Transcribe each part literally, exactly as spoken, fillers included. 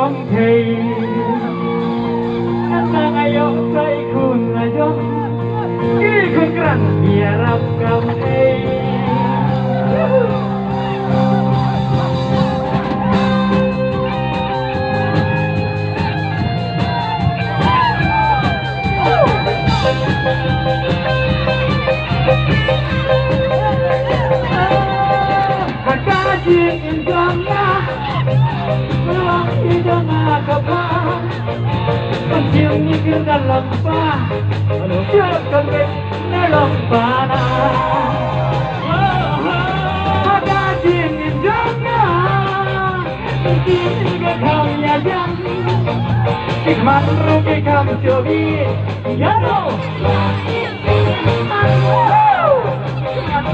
Hey, nang ïoh sa i khun la jong, i khun krat ïarap kam ei. Ha ka jingim jong nga, ka long i jong nga ka ba, ban shim ïa ka dalam ba, ban shim ka met na long ba na. Ha ka jingim jong nga, ban shim ïa ka kham ïa jam, ki khmat ruh ki kham shuh ïa no.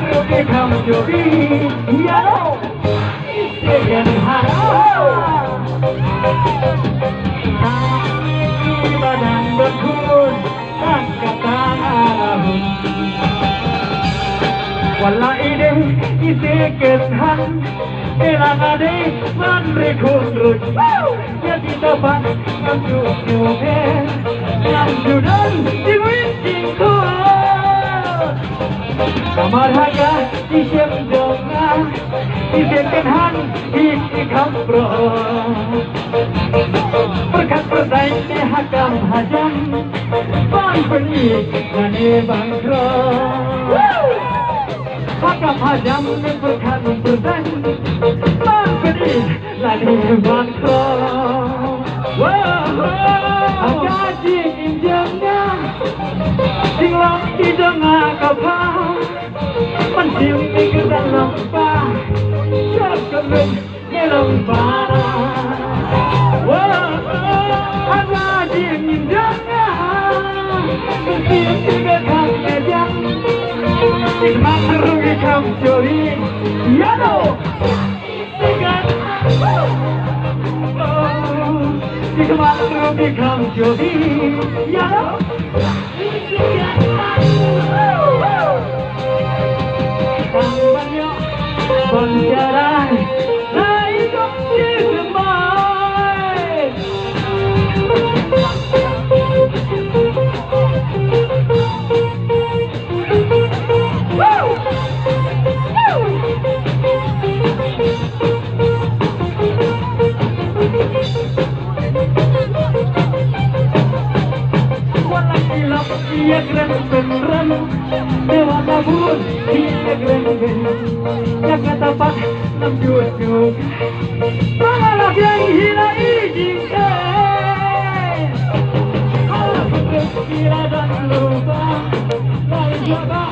Ruby come to be yellow. Second hand. Tang i badang bakun, tang katang arahun. Wala ide i second hand. Ila ngade man rikun rut. Woo! Ïa kita pat ngam ju nyobe, ngam ju don jingwit jingkhuid. Namar ha ka jingim jong nga, i second hand hi i kham bro. Pyrkhat pyrthei ne ha kam ha jam, ban pyni lane ban khroh. Ha kam ha jam ne pyrkhat pyrthei, ban pyni lane ban khroh. Ha ka jingim jong nga, jinglong i jong nga ka pha, ban shim ïa ka dalam ba, shim ka met na long ba na. Ha ka jingim jong nga, ban shim ïa ka kham ïa jam, i khmat ruh i kham shuh ïa no. Wala ki lap ïa kren pynran, te wala bun ïa kren ben. Ïa kata pat nam ju ju. Ba nga la biang hi la i jingkren. Hala pynrut ki la don lubang, la i jaba.